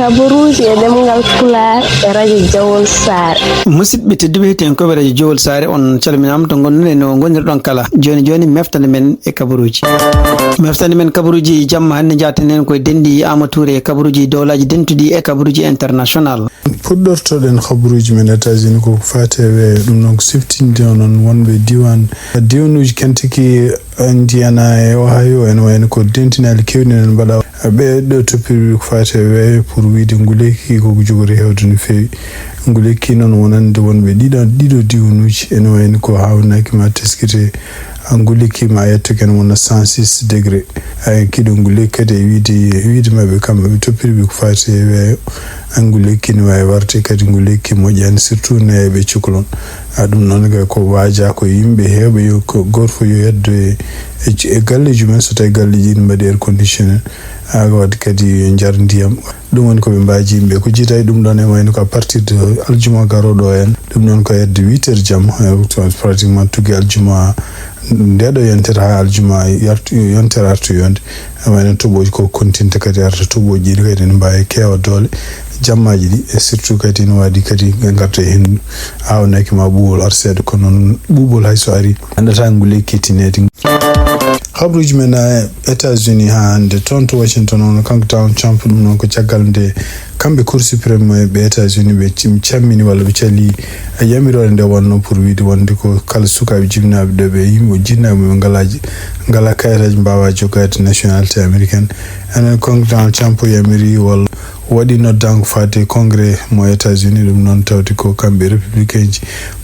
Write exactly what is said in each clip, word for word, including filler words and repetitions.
Kabaruuji e ɗemngal Pulaar e Radio Jowol Saare. Musidɓe tedduɓe, hettiyankooɓe Radio Jowol Saare, on calminaama to ngonɗon e no ngonirɗon kala. Jooni jooni, meftande men e kabaruuji. Meftande men kabaruuji jamma hannde, njaaten heen koye denɗi Aama Tuure e kabaruuji dowlaaji dentuɗi e kabaruuji international. Puɗɗortoɗen kabaruuji men États-Unis ko faati e weeyo, ɗum noon ko siftinde onon wonɓe diiwaan, diiwanuuji Kentucky, Indiana e Ohio, ene wayno ko dentinaali keewɗi ene mbaɗa. Ɓee ɗoo toppirɗi ko faati e weeyo, pour wiyde ngu lekki ko ko jogori heewde no feewi. Ngu lekki noon wonande wonɓe ɗiɗo, ɗiɗo diiwanuuji, ene wayno ko haawnaaki ma teskite, ngu lekki ma yetto ken wona cent six degré. Ay, kiɗo ngu lekki kadi e wiyde, wiyde maɓɓe kamɓe ɓe toppirɓe ko faati e weeyo, ngu lekki ne waawi warde kadi ngu lekki moƴƴaani, surtout nayeeɓe cukalon. A, ɗum noon kay ko waajaa ko yimɓe heewɓe yo ko gooto fof yo heddo e, e, e galleeji mum en, so tawii galleeji ene mbaɗi air conditioning. A, waɗde kadi yo njar ndiyam. Ɗum woni ko ɓe mbaaji yimɓe. Ko jiida e ɗum ɗoon, e wayno ko à partir de aljuma garooɗo en, ɗum noon ko hedde huit heures jamma, e, pratiquement tuggi aljuma nde ɗo yontere haa aljuma yartu, yontere artu yonde. E wayno toɓooji ko kontinta kadi arta, toɓooji ɗi kadi ene mbaawi keewa doole jammaaji ɗi, e surtout kadi ene waɗi kadi ngarta heen aawnaaki ma ɓuuɓol ar seeɗa, kono noon ɓuuɓol hay so ari, anndataa ngu lekki tineede. Habruuji men, a, États-Unis haa hannde, toon to Washington, on kanko Donald Trump, ɗum noon ko caggal nde kamɓe Cour suprême ɓe États-Unis ɓe cim-, cammini walla ɓe calii yamiroore nde wonnoo pour wiyde wonde ko kala sukaaɓe jibinaaɓe ɗo ɓe yimɓe jinnaaɓe ɓe ngalaa, ngalaa kayitaaji mbaawaa jogaade nationalité américaine. Enen kanko Donald Trump yamiri walla waɗi noddaango faade congrès mo États-Unis, ɗum noon tawde ko kamɓe républicain ji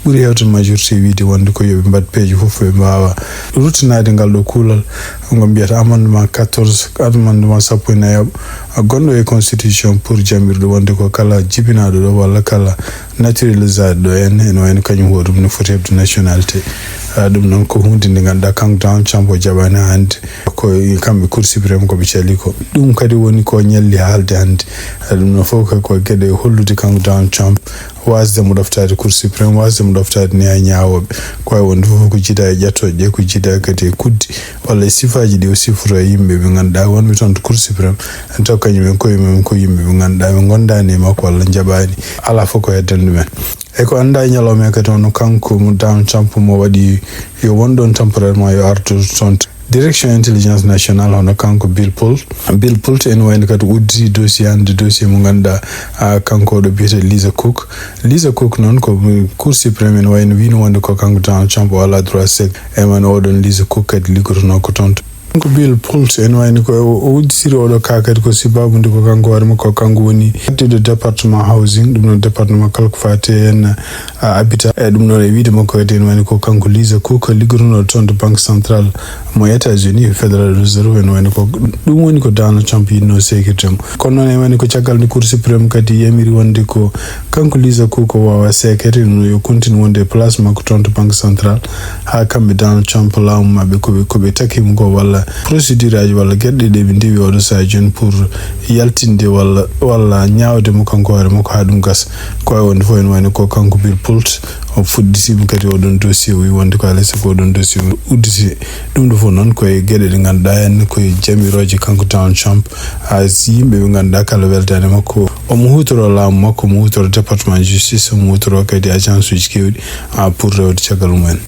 ɓuri heewde majorité wiyde wonde ko yo ɓe mbaɗ peeje fof ɓe mbaawa ruttanaade ngal ɗo kuulal ngo mbiyata amendement quatorze, amendement sappo e nayaɓo, a, gonɗo e constitution pour jamirɗo wonde ko kala jibinaaɗo ɗo walla kala naturalisaaɗo ɗo en, ene wayno kañum hoore mum ne foti heɓde nationalité. A, ɗum noon ko huunde nde ngannduɗaa kanko Donald Trump o jaɓaani haa hannde. Ko kamɓe Cour suprême ko ɓe calii ko. Ɗum kadi woni ko ñalli haalde hannde. A, ɗum noon fof ko, ko geɗe hollude kanko Donald Trump waasde mo ɗoftaade Cour suprême, waasde mo ɗoftaade ne haa ñaawooɓe. Ko wayi wonde fof ko jiida e ƴettooje ɗe, ko jiida kadi e kuddi walla e sifaaji ɗi o siforo e yimɓe ɓe ngannduɗaa wonɓe toon to Cour suprême, en taw kañum en koye mum ko yimɓe ɓe ngannduɗaa ɓe ngondaani e makko walla njaɓaani. Alaa fof ko heddan ɗumen. E ko anndaa e ñalawma e kadi, hono kanko mo Donald Trump mo waɗi yo won ɗoon temporairement yo artu toon to Direction Intelligence Nationale, hono kanko Bill Pult. Bill Pult ene wayno kadi udditi dossier hannde, dossier mo ngannduɗaa, a, kanko ɗo biyetee Lisa Cook. Lisa Cook noon ko Cour suprême ene wayno wiino wonde ko kanko Donald Trump o alaa droit sek. E man oɗon Lisa Cook kadi liggotonoo ko toon to. Kanko Bill Pult ene wayno ko o, o udditiri oɗo ka kadi ko sibaabu nde ko kanko hoore makko, kanko woni adduɗo département housing, ɗum noon département kala ko faati heen, a, habitat. E ɗum noon e wiyde makko kadi ene wayno ko kanko Lisa Cook liggotonoo toon to Banque Centrale mo États-Unis, Federal Reserve, ene wayno ko ɗum woni ko Donald Trump yiɗnoo seekirde mo. Kono noon ene wayno ko caggal nde Cour suprême kadi yamiri wonde ko kanko Lisa Cook o waawaa seekeede, ɗum noon yo continue wonde e place makko toon to Banque Centrale. Haa kamɓe Donald Trump, laamu maɓɓe, ko ɓe, ko ɓe takii mo ko, walla procédure aji, walla geɗe ɗe ɓe ndewi oɗo sahaa jooni pour yaltinde walla, walla ñaawde mo kanko hoore makko haa ɗum gasa. Ko wayi wonde fof ene wayno ko kanko Bill Pult o fuɗɗitiima kadi oɗon dossier, o wi wonde ko alaa e sago oɗon dossier udditi. Ɗum ɗo fof noon ko e geɗe ɗe ngannduɗaa en ko e jamirooje kanko Donald Trump. A, si yimɓe ɓe ngannduɗaa kala weltaani makko, omo huutoroo laamu makko, omo huutoroo département justice, omo huutoroo kadi agence uji keewɗi, a, pour rewde caggal mum en.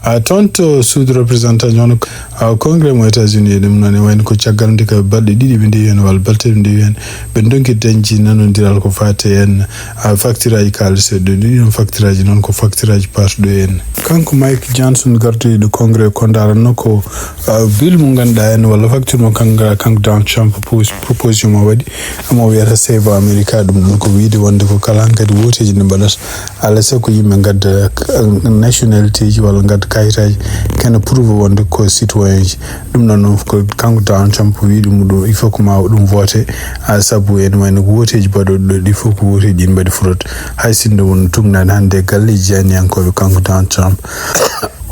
A, toon to suudu représentant, hono, a, congrès mo États-Unis, e ɗum noon e wayno ko caggal nde ka balɗe ɗiɗi ɓe ndewi heen, walla balɗe tati ɓe ndewi heen, ɓe ndonki dañde nanondiral ko faati heen, a, facture aji kaalis e ɗo, ɗiɗon facture aji noon ko facture aji paatuɗo heen. Kanko Mike Johnson, gardiiɗo congrès ko ndaranno ko, a, bill mo ngannduɗaa heen, walla facture mo kanko, kanko Donald Trump pos-, proposition mo waɗi, mo wiyata Save America, ɗum ɗon ko wiyde wonde ko kala hankadi wooteeji ɗi mbaɗata, alaa e sago yimɓe ngadda, eh, nationalité ji walla ngadda kayitaaji, kene prouve wonde ko citoyen ji. Ɗum ɗon noon ko kanko Donald Trump wi ɗum, ɗum, il faut que ma ɗum vote, a, sabu ene wayno ko wooteeji baɗooɗi ɗo, il faut que wooteeji ɗi mbaɗi fraude. Hay sinno won tugnaade hannde e galleeji jeyaniyankooɓe kanko Donald Trump.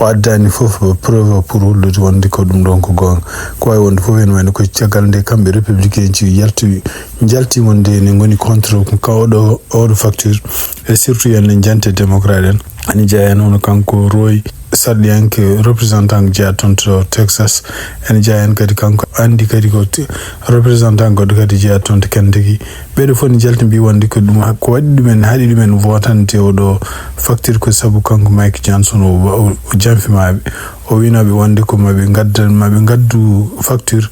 O addaani fof preuve pour hollude wonde ko ɗum ɗon ko goonga. Ko wayi wonde fof ene wayno ko caggal nde kamɓe républicain ji yalti, njalti wonde ene ngoni contre ko ka oɗo, oɗo facture, e surtout enen jante démocrate en. Ene jeyaa heen hono kanko Roy, sarɗiyanke, représentant jeyaa toon to Texas. Ene jeyaa heen kadi kanko Andy kadi ko te-, représentant goɗɗo kadi jeyaa toon to Kentucky. Ɓeeɗo fof ne njalti mbi wonde ko ɗum ha-, ko waɗi ɗumen, haɗi ɗumen votande oɗo facture ko sabu kanko Mike Johnson o wa-, o, o janfi maaɓe. O wiinooɓe wonde ko maɓe ngaddan, maɓe ngaddu facture,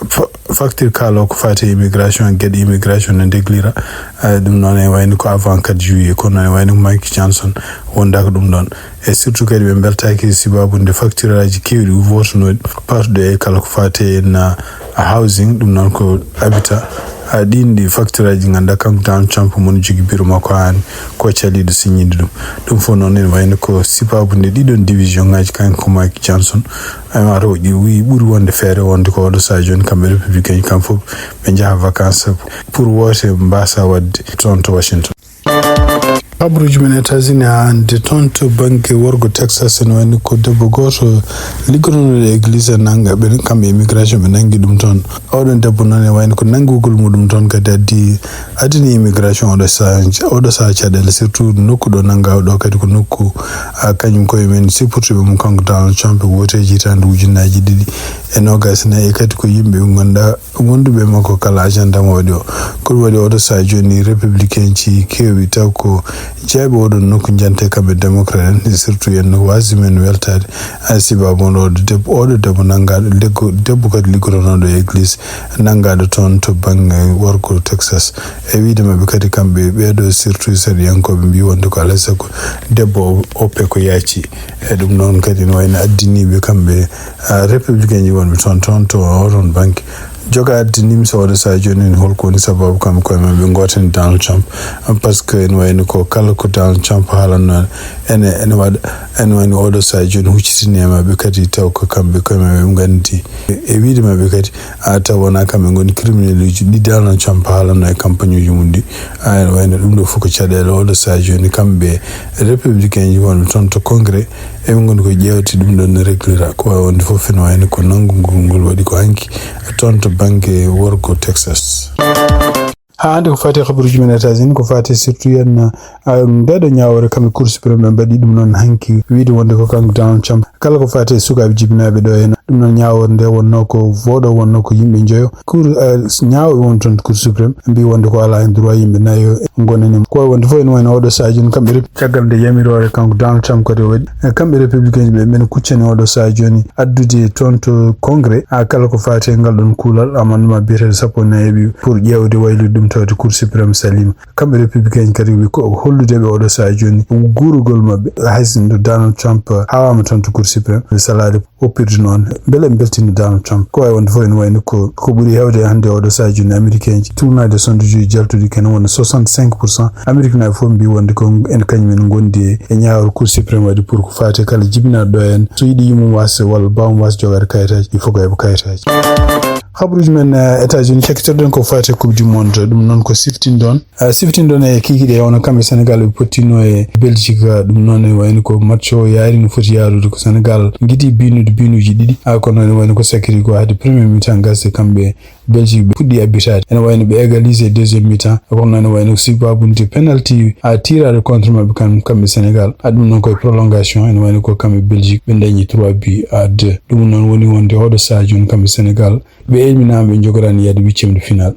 fa-, facture kaalo ko faati e immigration, geɗe immigration no ndeglira. Eh, ɗum noon e wayno ko avant quatre juillet, kono noon e wayno ko Mike Johnson wondaaka ɗum ɗoon. E surtout kadi ɓe mbeltaaki sababu nde facture aji keewɗi votonooɗi, parɗo e kala ko faati en, ah, housing, ɗum noon ko habitat. Ah, ɗiin ɗi facture aji ɗi ngannduɗaa kanko Donald Trump mo jogii bureau makko haa hannde ko caliiɗo signinde ɗum. Ɗum fof noon ene wayno ko sababu nde ɗiɗon division ngaji kanko Mike Johnson. Ay, ma taw ɗi wi ɓuri wonde feere wonde ko oɗo sahaa jooni kamɓe républicain kam fof ɓe njaha vacances pour woote mbasa waɗde toon to Washington. Habaruuji men États-Unis haa hannde toon to bannge worgo Texas ene wayno ko debbo gooto liggotonooɗo e église nannga ɓe kamɓe immigration ɓe nanngi ɗum toon. Oɗon debbo noon e wayno ko nanngugol muɗum toon kadi addi, addani immigration oɗo sahaa, oɗo sahaa caɗeele, surtout nokku ɗo nanngaa ɗo kadi ko nokku, ah, kañum koye men sipportuɓe mum kanko Donald Trump e wooteeji hitaande ujunnaaji ɗiɗi e noogaas e nayi, e kadi ko yimɓe ɓe ngannduɗaa wonduɓe e makko kala agenda mo waɗi o. Ko ɗum waɗi oɗo sahaa jooni républicain ji keewi taw ko jeeɓe oɗon nokku njante kamɓe démocrate en, surtout en no waasi men weltaade. Ay, sababu on oɗo debbo, oɗo debbo nanngaaɗo liggo-, debbo kadi liggotonooɗo e église nanngaaɗo toon to bannge worgo Texas. E wiyde maɓɓe kadi kamɓe ɓeeɗo surtout sarɗiyankooɓe mbi wonde ko alaa e sago debbo o oppe ko yaaci. E ɗum noon kadi no wayno addaniiɓe kamɓe, ah, républicain ji wonɓe toon, toon to oɗon bannge. Jogaade nimsa oɗo sahaa jooni, holko woni sababu kamɓe koye maɓɓe ngootani Donald Trump? Parce que ene wayno ko kala ko Donald Trump haalanno ene, ene waɗa, ene wayno oɗo sahaa jooni huccitini e maɓɓe kadi taw ko kamɓe koye maɓɓe ɓe nganndi. E wiyde maɓɓe kadi, a taw wonaa kamɓe ngoni criminel uji ɗi Donald Trump haalanno e campagne uji mum ɗi. A, ene wayno ɗum ɗo fof ko caɗeele oɗo sahaa jooni kamɓe républicain ji wonɓe toon to Congrès. Eɓe ngoni ko ƴeewte ɗum ɗon no reglira, ko wayi wonde fof ene wayno ko nanngugol ngol waɗi ko hanki toon to bannge worgo Texas. Haa hannde ko faati e habaruuji men États-Unis, ko faati surtout en, ah, ndeeɗo ñaawoore kamɓe Cour suprême ɓe mbaɗi ɗum noon hanki, wiyde wonde ko kanko Donald Trump. Kala ko faati e sukaaɓe jibinaaɓe ɗo heen, ɗum noon ñaawoore nde wonnoo ko vooɗo, wonnoo ko yimɓe njoyo. Cour, eh, ñaawɓe won toon Cour suprême, mbi wonde ko alaa heen droit yimɓe nayo ngonani. Ko wayi wonde fof ene wayno oɗo sahaa jooni kamɓe rep-, caggal nde yamiroore kanko Donald Trump kadi o waɗi. Eh, kamɓe républicain ɓe, ɓen kuccani oɗo sahaa jooni addude toon to Congrès, haa kala ko faati e ngal ɗon kuulal, amendement biyeteeɗo sappo e nayi eɓi pour ƴeewde waylude ɗum tawde Cour suprême saliima. Kamɓe républicain kadi wi ko hollude ɓe oɗo sahaa jooni guurugol maɓɓe, hay so Donald Trump haawaama toon to Cour suprême, salaade oppirde noon, mbele ɓe mbeltino Donald Trump. Ko wayi wonde fof ene wayno ko, ko ɓuri heewde hannde oɗo sahaa jooni, Américain ji, tournaade sondage uji jaltuɗi kene wona soixante-cinq pour cent. Amérique naaɓe fof mbi wonde ko en kañum en ngondi e, e ñaawre Cour suprême waɗi pour ko faati kala jibinaaɗo ɗo en, so yiɗi yummum waasde walla baawum waasde jogaade kayitaaji, il faut ko heɓa kayitaaji. Habaruuji men, eh, États-Unis, cakkitorɗen ko faati Coupe du Monde, ɗum noon ko siftinɗon. Ah, siftinɗon e kikiiɗe, hono kamɓe Sénégal ɓe pottino e Belgique, ah, ɗum noon ene wayno ko match o yaari no foti yaarude, ko Sénégal ngiɗi binude binuuji ɗiɗi, ah, kono ene wayno ko sakiri ko haade premier mi-temps gasde kamɓe Belgique ɓe puɗɗi abbitaade. Ene wayno ɓe égalisé deuxième mi-temps, kono ene wayno ko sababu nde penalty, ah, tiraade contre maɓɓe kam-, kamɓe Sénégal. Ah, ɗum noon koye prolongation, ene wayno ko kamɓe Belgique ɓe dañi trois buts à deux. Ɗum noon woni wonde oɗo sahaa jooni kamɓe Sénégal ɓe elminaama, ɓe njogoraani yaade huitième de finale.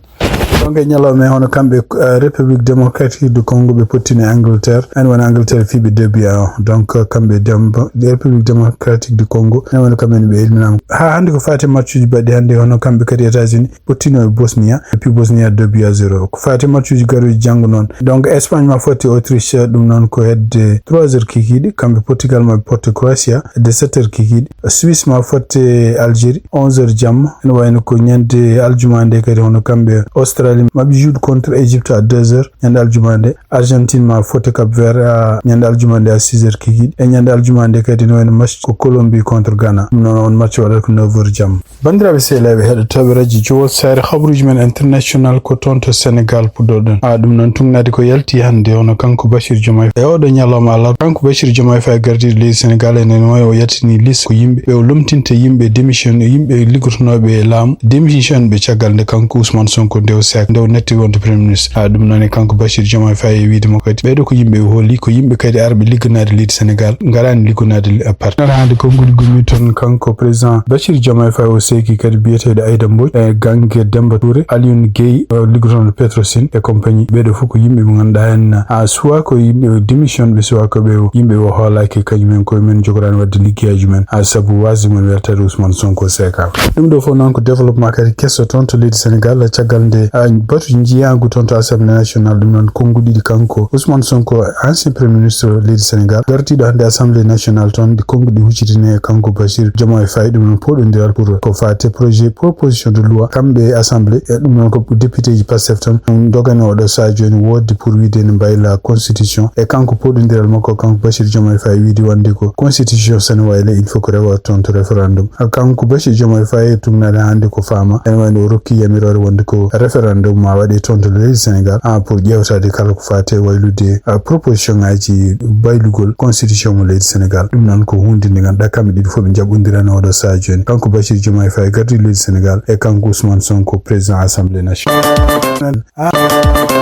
Donc, e ñalawma he, hono kamɓe, eh, République Démocratique du Congo, ɓe pottino e Angleterre. Ene woni Angleterre fii ɓe deux buts à un. Donc, eh, kamɓe dem-, République Démocratique du Congo, ene woni kamɓe ne ɓe elminaama. Haa hannde ko faati matchuuji baɗɗi hannde, hono kamɓe kadi États-Unis, pottino e Bosnia, et puis Bosnia deux buts à zéro. Ko faati matchuuji garuuji janngo noon. Donc, Espagne ma fotte Autriche, ɗum noon ko hedde trois heures kikiiɗe. Kamɓe Portugal ma ɓe potte Croatia, hedde sept heures kikiiɗe. Suisse ma fotte Algérie, onze heures jamma. Ene wayno ko ñande aljuma nde kadi, hono kamɓe Australie, maɓe juuɗe contre Égypte à deux heures, ñande aljuma nde. Argentine ma fotte Cap Vert, ah, ñande aljuma nde à six heures kikiiɗe. E ñande aljuma nde kadi, ene wayno match ko Colombie contre Ghana. Ɗum noon, on match waɗata ko neuf heures jamma. Banndiraaɓe sehilaaɓe heɗotooɓe Radio Jowol, saare habaruuji men international ko toon to Sénégal puɗɗorɗen. A, ɗum noon, tugnaade ko yalti hannde, hono kanko Bachir Diomaye Faye. E oɗo ñalawma alarba, kanko Bachir Diomaye Faye gardiiɗo leydi Sénégal, ene wayi o yaltini liste ko yimɓe ɓe o lomtinta yimɓe démission, yimɓe liggotonooɓe e laamu, démission ɓe caggal nde kanko Ousmane Sonko nde o nde o natti wonde Premier Ministre. Ah, ɗum noon e kanko Bassirou Diomaye Faye e wiide mo kadi, ɓeeɗo ko yimɓe o hooli, ko yimɓe kadi arɓe ligganaade leydi Sénégal, ngaraani ligganaade le-, parti. Aɗa hannde konngol gumi toon kanko président Bassirou Diomaye Faye o seeki kadi biyeteeɗo Aïda Mbodj, e Gangue Demba Touré, Alioune Guèye, o liggotono Petrosen e compagnie. Ɓeeɗo fof ko yimɓe ɓe ngannduɗaa en, ah, soit ko yimɓe démission ɓe, soit ko ɓe yimɓe o hoolaaki kañum en koye men jogoraani waɗde liggeyaaji men, ah, sabu waasde men weltaade Ousmane Sonko seekaama. Ɗum ɗo fof noon ko développement kadi keso toon to leydi Sénégal, caggal nde, ah, batu njiyaagu toon to Assemblée nationale, ɗum noon konnguɗi ɗi kanko Ousmane Sonko, ancien premier ministre leydi Sénégal, gardiiɗo hannde Assemblée nationale toon, ɗi konnguɗi huccitini e kanko Bassirou Diomaye Faye, ɗum noon pooɗondiral pour ko faati projet proposition de loi, kamɓe e Assemblée, e ɗum noon ko député ji Pastef tan, ɗum dogani oɗo sahaa jooni woodde pour wiide ene mbayla constitution, e kanko pooɗondiral makko, kanko Bassirou Diomaye Faye wiide wonde ko constitution sene wayla, il faut ko rewa toon to référendum. Kanko Bassirou Diomaye Faye tugnaade hannde ko faama, ene wayno o rokki yamiroore wonde ko référendum ma waɗe toon to leydi Sénégal, ah, pour ƴeewtaade kala ko faati e waylude, ah, proposition ngaji baylugol constitution mo leydi Sénégal. Ɗum noon ko huunde nde ngannduɗaa kamɓe ɗiɗi fof ɓe njaɓondirani oɗo sahaa jooni. Kanko Bassirou Diomaye Faye, gardiiɗo leydi Sénégal, e kanko Ousmane Sonko, président Assemblée nationale. Ah,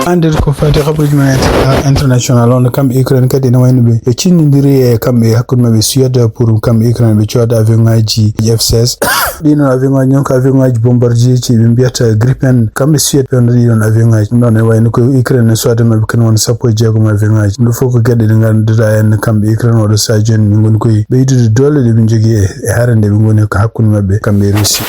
hannde ko faati habaruuji men inter-, international on, kamɓe Ukraine kadi ene wayno ɓe, ɓe cinnidiri e kamɓe hakkunde maɓɓe Suède pour kamɓe Ukraine ɓe cooda avion ngaji F seize. Ɗi noon avion ngaji noon ko avion ngaji bombardier ji ɓe mbiyata Gripen. Kamɓe Suède ɓe wonno ɗi ɗon avion ngaji. Ɗum ɗon ene wayno ko Ukraine ne soodani maɓɓe kadi won sappo e jeegom avion ngaji. Ɗum ɗo fof ko geɗe ɗe ngannduɗaa en kamɓe Ukraine oɗo sahaa jooni ɓe ngoni koye ɓeydude doole ɗe ɓe njogii e, e hare nde ɓe ngoni ko hakkunde maɓɓe kamɓe e Russie.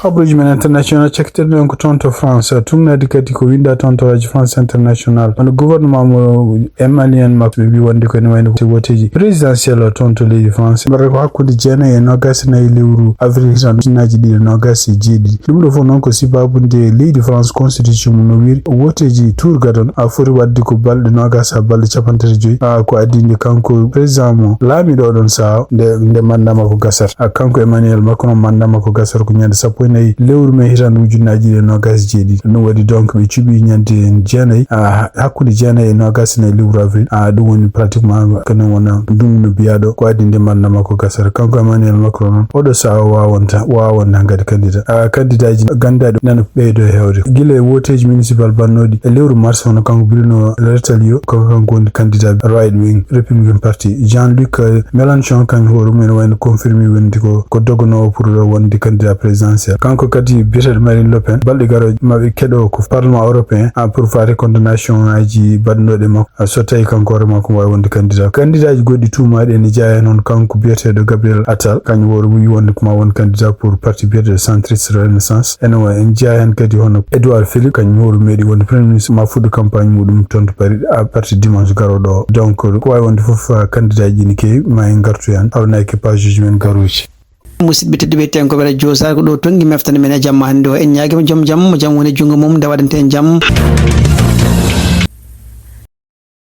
Habaruuji men international, cakkitiiɗen ko toon to France. Tugnaade kadi ko winnda toon to Radio France International. Wano gouvernement mo Emmanuel Macron, ɓe mbii wonde ko ene wayno ko woteeji présidentielle o toon to leydi France. Mbaɗata ko hakkunde jeenayi e noogaas e nayi lewru avril hitan ujunnaaji ɗiɗi e noogaas e jeeɗiɗi. Ɗum ɗo fof noon ko sibaabu nde leydi France constitution mum no wiiri woteeji tour gadon a foti waɗde ko balɗe noogaas haa balɗe capanɗe tati e joyi. Ah, ko adii nde kanko président mo laamiiɗo oɗon sahaa nde, nde mandat makko gasata. Ah, kanko Emmanuel Macron mandat makko gasata ko ñande sappo e nayi lewru mai hitan ujunnaaji ɗiɗi e noogaas e jeeɗiɗi. Ɗum waɗi donc ɓe cuɓi ñande jeenayi, ah, ha-, hakkunde jeenayi e noogaas e nayi lewru avril. Ah, ɗum woni pratiquement kene wona ndungu no mbiyaɗo ko adii nde mandat makko gasata. Kanko Emmanuel Macron noon oɗo sahaa o waawanta, waawanta hankadi candidat. Ah, candidat ji gannduɗaa ɗo nana ɓeydo e heewde. Gila e woteeji municipal bannooɗi e lewru mars, hono kanko Bruno Retailleau, ko kanko woni candidat right wing Republican Party. Jean-Luc, eh, Mélenchon, kanko hoore mum ene wayno confirmé wonde ko, ko doganoowo pour wonde candidat présidentiel. Kanko kadi biyeteeɗo Marine Le Pen, balɗe garooje maɓe keɗo ko Parlement européen, ah, pour faade condamnation ngaji baɗnooɗe makko. Ah, so tawi kanko hoore makko waawi wonde candidat. Candidat ji goɗɗi tuumaaɗi ene jeyaa heen hono kanko biyeteeɗo Gabriel Attal, kanko hoore mum wiyi wonde ko ma won candidat pour parti biyeteeɗo Centriste Renaissance. Ene wa-, ene jeyaa heen kadi hono Edouard Philippe, kanko hoore meeɗi wonde premier ministre ma fuɗɗo campagne muɗum toon to Paris, à partir dimanche garooɗo o. Donc, ko waawi wonde fof, ah, candidat ji ne keewi, ma en ngartu heen, hawnaa e page uji men garooji. Musidɓe tedduɓe, tenkooɓe Radio Sar, ko ɗo tongi meftande men e jamma hannde o. En ñaagima joom jam, mo jam woni junngo mum, nde waɗante en jam.